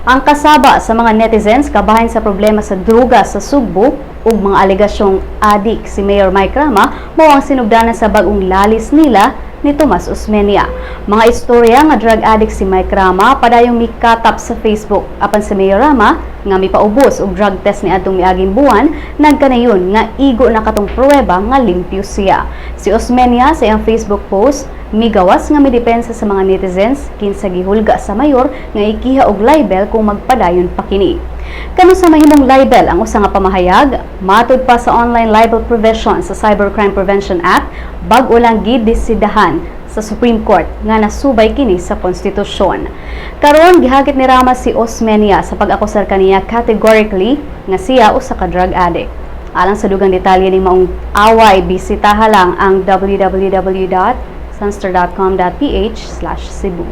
Ang kasaba sa mga netizens kabahin sa problema sa druga sa Sugbo ug mga alegasyong adik si Mayor Mike Rama mao ang sinugdanan sa bag-ong lalis nila ni Tomas Osmeña. Mga istorya nga drug addict si Mike Rama padayong mikatap sa Facebook, apan si Mayor Rama nga mipaubos og drug test niadtong miaging buwan nagkanayon nga igo na katong pruweba nga limpyo siya. Si Osmeña, sa iyang Facebook post, migawas nga midepensa sa mga netizens kinsa gihulga sa mayor nga ikiha og libel kung magpadayon pa kini. Kanus-a mahimong libel ang usa nga pamahayag? Matud pa sa online libel provision sa Cybercrime Prevention Act, bag-o lang gidesidahan sa Supreme Court nga nasubay kini sa konstitusyon. Karon, gihagit ni Rama si Osmeña sa pag-akusar kaniya categorically nga siya usa ka drug addict. Alang sa dugang detalye ni maong away, bisitaha lang ang www.sunstar.com.ph/Cebu.